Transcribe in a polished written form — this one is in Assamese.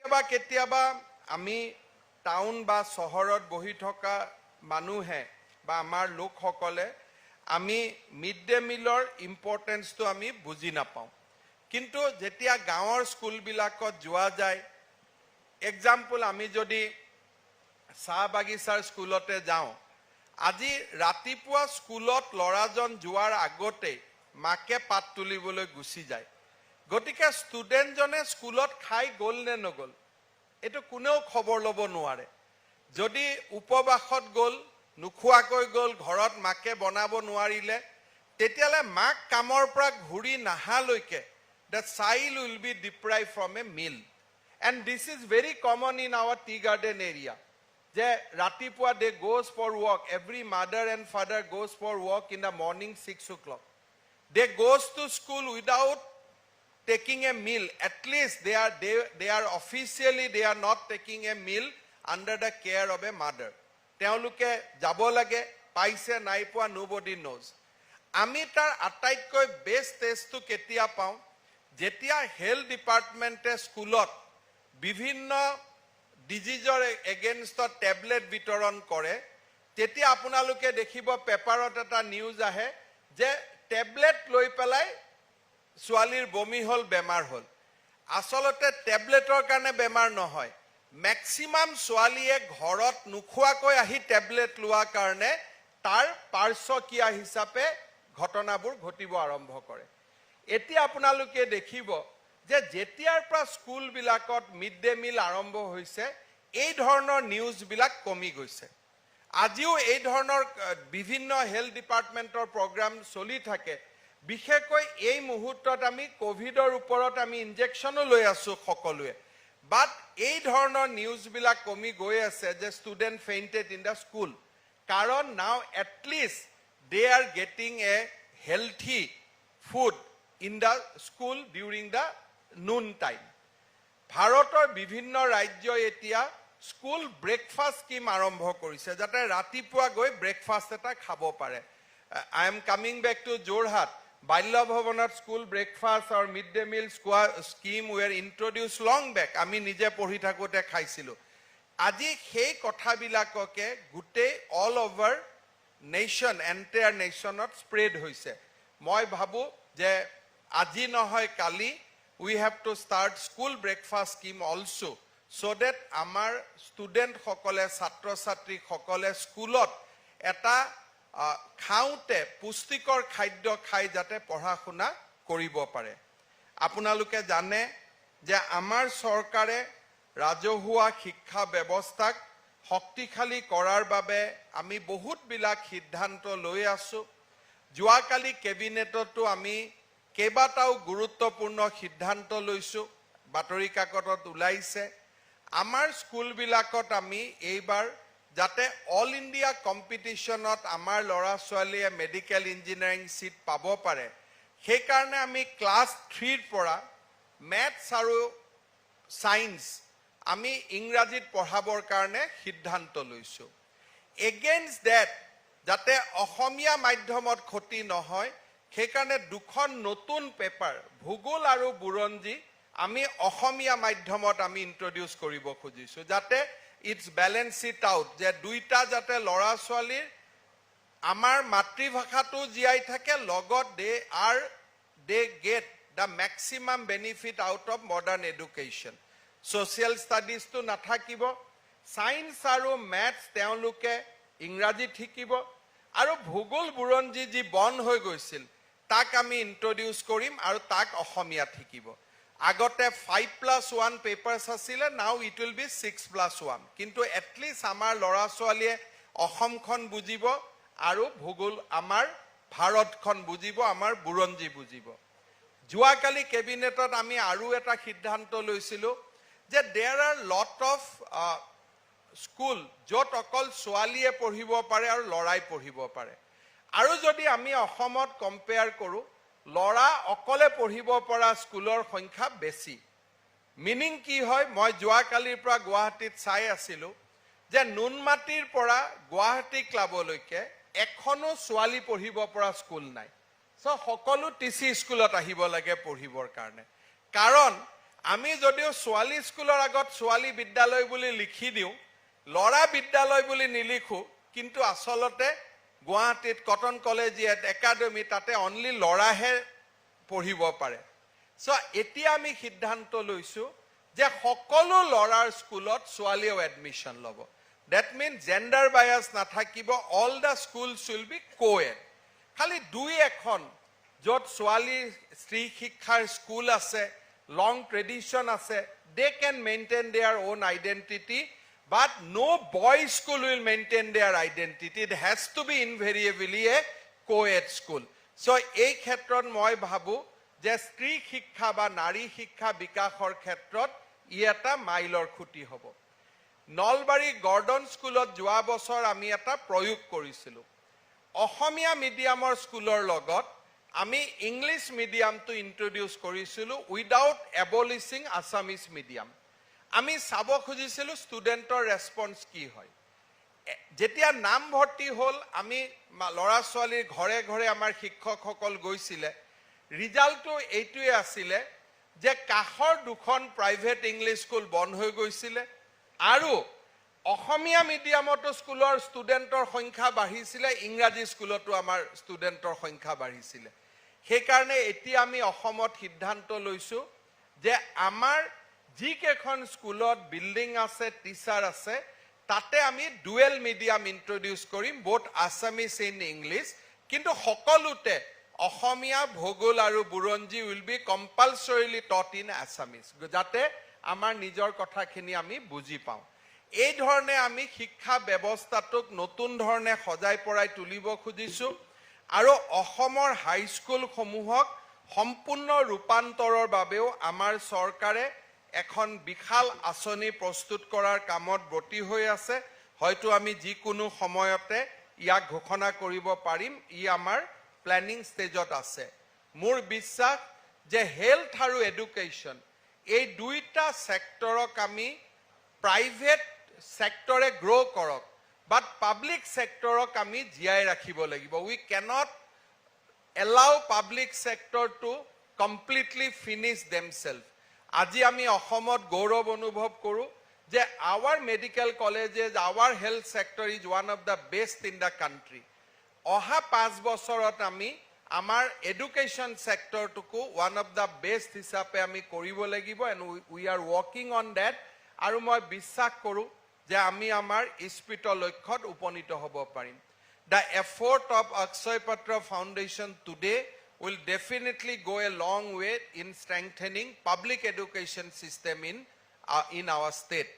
কেতিয়াবা কেতিয়াবা আমি টাউন বা চহৰত বহি থকা মানুহে বা আমাৰ লোকসকলে আমি মিড ডে মিলৰ ইম্পৰ্টেঞ্চটো আমি বুজি নাপাওঁ। কিন্তু যেতিয়া গাঁৱৰ স্কুলবিলাকত যোৱা যায়, এক্সাম্পল, আমি যদি চাহ বাগিচাৰ স্কুলতে যাওঁ, আজি ৰাতিপুৱা স্কুলত ল'ৰাজন যোৱাৰ আগতেই মাকে পাত তুলিবলৈ গুচি যায়। গতিকে ষ্টুডেণ্টজনে স্কুলত খাই গ'ল নে নগ'ল, এইটো কোনেও খবৰ ল'ব নোৱাৰে। যদি উপবাসত গ'ল, নোখোৱাকৈ গ'ল, ঘৰত মাকে বনাব নোৱাৰিলে, তেতিয়াহ'লে মাক কামৰ পৰা ঘূৰি নাহালৈকে the child will be deprived from a meal, and this is very common in our tea garden area যে ৰাতিপুৱা they goes for work, every mother and father goes for work in the morning 6 o'clock. They goes to school without taking a meal. At least they are officially, they are not taking a meal under the care of a mother. তেওঁলোকে যাব লাগে, পাইছে নাই পোৱা, nobody knows. আমি তাৰ আটাইতকৈ বেষ্ট টেষ্টটো কেতিয়া পাওঁ? যেতিয়া হেল্থ ডিপাৰ্টমেণ্টে স্কুলত বিভিন্ন ডিজিজৰ এগেইনষ্টত টেবলেট বিতৰণ কৰে, তেতিয়া আপোনালোকে দেখিব পেপাৰত এটা নিউজ আহে যে টেবলেট লৈ পেলাই ছোৱালীৰ বমি হ'ল, বেমাৰ হ'ল। আচলতে টেবলেটৰ কাৰণে বেমাৰ নহয়। মেক্সিমাম ছোৱালীয়ে ঘৰত নোখোৱাকৈ আহি টেবলেট লোৱাৰ কাৰণে তাৰ পাৰ্শ্বক্ৰিয়া হিচাপে ঘটনাবোৰ ঘটিব আৰম্ভ কৰে। এতিয়া আপোনালোকে দেখিব যে যেতিয়াৰ পৰা স্কুলবিলাকত মিড ডে মিল আৰম্ভ হৈছে, এই ধৰণৰ নিউজবিলাক কমি গৈছে। আজিও এই ধৰণৰ বিভিন্ন হেল্থ ডিপাৰ্টমেণ্টৰ প্ৰগ্ৰাম চলি থাকে। বিশেষকৈ এই মুহূৰ্তত আমি কভিডৰ ওপৰত আমি ইনজেকশ্যনো লৈ আছো সকলোৱে, বাট এই ধৰণৰ নিউজবিলাক কমি গৈ আছে যে student fainted in the school, কাৰণ now at least they are getting a healthy food in the school during the noon time. ভাৰতৰ বিভিন্ন ৰাজ্যই এতিয়া স্কুল ব্ৰেকফাষ্ট স্কিম আৰম্ভ কৰিছে, যাতে ৰাতিপুৱা গৈ ব্ৰেকফাষ্ট এটা খাব পাৰে। I am coming back to Jorhat. বাল্য ভৱনত স্কুল ব্ৰেকফাষ্ট আৰু mid day meal scheme were introduced long back. আমি নিজে পঢ়ি থাকোঁতে খাইছিলোঁ। আজি সেই কথাবিলাককে গোটেই অল অভাৰ নেশ্যন, এণ্টায়াৰ নেশ্যনত স্প্ৰেড হৈছে। মই ভাবোঁ যে আজি নহয় কালি we have to start school breakfast scheme also, so that আমাৰ ষ্টুডেণ্টসকলে, ছাত্ৰ ছাত্ৰীসকলে স্কুলত এটা খাওঁতে পুষ্টিকৰ খাদ্য খাই যাতে পঢ়া শুনা কৰিব পাৰে। আপোনালোকে জানে যে আমাৰ চৰকাৰে ৰাজহুৱা শিক্ষা ব্যৱস্থাক শক্তিশালী কৰাৰ বাবে আমি বহুতবিলাক সিদ্ধান্ত লৈ আছোঁ। যোৱাকালি কেবিনেটতো আমি কেইবাটাও গুৰুত্বপূৰ্ণ সিদ্ধান্ত লৈছোঁ, বাতৰি কাকতত ওলাইছে। আমাৰ স্কুলবিলাকত আমি এইবাৰ যাতে অল ইণ্ডিয়া কম্পিটিশ্যনত আমাৰ ল'ৰা ছোৱালীয়ে মেডিকেল, ইঞ্জিনিয়াৰিং ছিট পাব পাৰে, সেইকাৰণে আমি ক্লাছ 3ৰ পৰা মেথছ আৰু ছায়েন্স আমি ইংৰাজীত পঢ়াবৰ কাৰণে সিদ্ধান্ত লৈছোঁ। এগেইনষ্ট ডেট, যাতে অসমীয়া মাধ্যমত ক্ষতি নহয়, সেইকাৰণে দুখন নতুন পেপাৰ, ভূগোল আৰু বুৰঞ্জী, আমি অসমীয়া মাধ্যমত আমি ইণ্ট্ৰডিউচ কৰিব খুজিছোঁ, যাতে it's balance it out যে দুইটা যাতে ল'ৰা ছোৱালীৰ আমাৰ মাতৃভাষাটো জীয়াই থাকে, লগত they get the maximum benefit out of modern education. Social ষ্টাডিজটো নাথাকিব। ছায়েন্স আৰু মেথছ তেওঁলোকে ইংৰাজীত শিকিব আৰু ভূগোল, বুৰঞ্জী যি বন্ধ হৈ গৈছিল, তাক আমি ইণ্ট্ৰডিউচ কৰিম আৰু তাক অসমীয়াত শিকিব। আগতে 5+1 পেপাৰ্ছ আছিলে, now it will be 6+1। কিন্তু এটলিষ্ট আমাৰ ল'ৰা ছোৱালীয়ে অসমখন বুজিব আৰু ভূগোল, আমাৰ ভাৰতখন বুজিব, আমাৰ বুৰঞ্জী বুজিব। যোৱাকালি কেবিনেটত আমি আৰু এটা সিদ্ধান্ত লৈছিলোঁ যে there are lot of school য'ত অকল ছোৱালীয়ে পঢ়িব পাৰে আৰু ল'ৰাই পঢ়িব পাৰে। আৰু যদি আমি অসমত কম্পেয়াৰ কৰোঁ, ল'ৰা অকলে পঢ়িব পৰা স্কুলৰ সংখ্যা বেছি। মিনিং কি হয়, মই যোৱাকালিৰ পৰা গুৱাহাটীত চাই আছিলোঁ যে নুনমাটিৰ পৰা গুৱাহাটী ক্লাবলৈকে এখনো ছোৱালী পঢ়িব পৰা স্কুল নাই। চ' সকলো টি চি স্কুলত আহিব লাগে পঢ়িবৰ কাৰণে, কাৰণ আমি যদিও ছোৱালী স্কুলৰ আগত ছোৱালী বিদ্যালয় বুলি লিখি দিওঁ, ল'ৰা বিদ্যালয় বুলি নিলিখোঁ, কিন্তু আচলতে গুৱাহাটীত কটন কলেজিয়েট একাডেমি, তাতে অনলি ল'ৰাহে পঢ়িব পাৰে। চ' এতিয়া আমি সিদ্ধান্ত লৈছো যে সকলো ল'ৰাৰ স্কুলত ছোৱালীয়েও এডমিশ্যন ল'ব। That mean gender bias নাথাকিব। All the schools will be co-ed. খালি দুই এখন য'ত ছোৱালী স্ত্ৰী শিক্ষাৰ স্কুল আছে, লং ট্ৰেডিশ্যন আছে, they can maintain their own identity, but no boy school will maintain their identity. It has to be invariably a co-ed school. So এই ক্ষেত্ৰত মই ভাবোঁ যে স্ত্ৰী শিক্ষা বা নাৰী শিক্ষা বিকাশৰ ক্ষেত্ৰত ই এটা মাইলৰ খুঁটি হ'ব। নলবাৰী গৰ্ডন স্কুলত যোৱা বছৰ আমি এটা প্ৰয়োগ কৰিছিলোঁ। অসমীয়া মিডিয়ামৰ স্কুলৰ লগত আমি ইংলিছ মিডিয়ামটো ইণ্ট্ৰডিউচ কৰিছিলোঁ উইদাউট এবলিচিং আছামিজ মিডিয়াম। আমি চাব খুজিছিলোঁ ষ্টুডেণ্টৰ ৰেচপন্স কি হয়। যেতিয়া নামভৰ্তি হ'ল, আমি ল'ৰা ছোৱালীৰ ঘৰে ঘৰে আমাৰ শিক্ষকসকল গৈছিলে। ৰিজাল্টটো এইটোৱে আছিলে যে কাষৰ দুখন প্ৰাইভেট ইংলিছ স্কুল বন্ধ হৈ গৈছিলে আৰু অসমীয়া মিডিয়ামতো স্কুলৰ ষ্টুডেণ্টৰ সংখ্যা বাঢ়িছিলে, ইংৰাজী স্কুলতো আমাৰ ষ্টুডেণ্টৰ সংখ্যা বাঢ়িছিলে। সেইকাৰণে এতিয়া আমি অসমত সিদ্ধান্ত লৈছোঁ যে আমাৰ যিকেইখন স্কুলত বিল্ডিং আছে, টিচাৰ আছে, তাতে আমি ডুৱেল মিডিয়াম ইণ্ট্ৰডিউচ কৰিম, বোথ আছামিজ এণ্ড ইংলিছ। কিন্তু সকলোতে অসমীয়া, ভূগোল আৰু বুৰঞ্জী will be compulsorily taught in Assamese, যাতে আমাৰ নিজৰ কথাখিনি আমি বুজি পাওঁ। এই ধৰণে আমি শিক্ষা ব্যৱস্থাটোক নতুন ধৰণে সজাই পৰাই তুলিব খুজিছোঁ আৰু অসমৰ হাইস্কুলসমূহক সম্পূৰ্ণ ৰূপান্তৰৰ বাবেও আমাৰ চৰকাৰে এখন বিশাল আঁচনি প্ৰস্তুত কৰাৰ কামত ব্ৰতী হৈ আছে। হয়তো আমি যিকোনো সময়তে ইয়াক ঘোষণা কৰিব পাৰিম। ই আমাৰ প্লেনিং ষ্টেজত আছে। মোৰ বিশ্বাস যে হেল্থ আৰু এডুকেশ্যন, এই দুইটা ছেক্টৰক আমি প্ৰাইভেট ছেক্টৰে গ্ৰ' কৰক, বাট পাব্লিক ছেক্টৰক আমি জীয়াই ৰাখিব লাগিব। We cannot allow public sector to completely finish themselves. আজি আমি অসমত গৌৰৱ অনুভৱ কৰোঁ যে our medical colleges, our health sector is one of the best in the country. অহা 5 বছৰত আমি আমাৰ এডুকেশ্যন ছেক্টৰটোকো ওৱান অফ the best হিচাপে আমি কৰিব লাগিব, and we are working on that. আৰু মই বিশ্বাস কৰোঁ যে আমি আমাৰ ঈপ্সিত লক্ষ্যত উপনীত হ'ব পাৰিম। The effort of Akshaya Patra Foundation today will definitely go a long way in strengthening public education system in our state.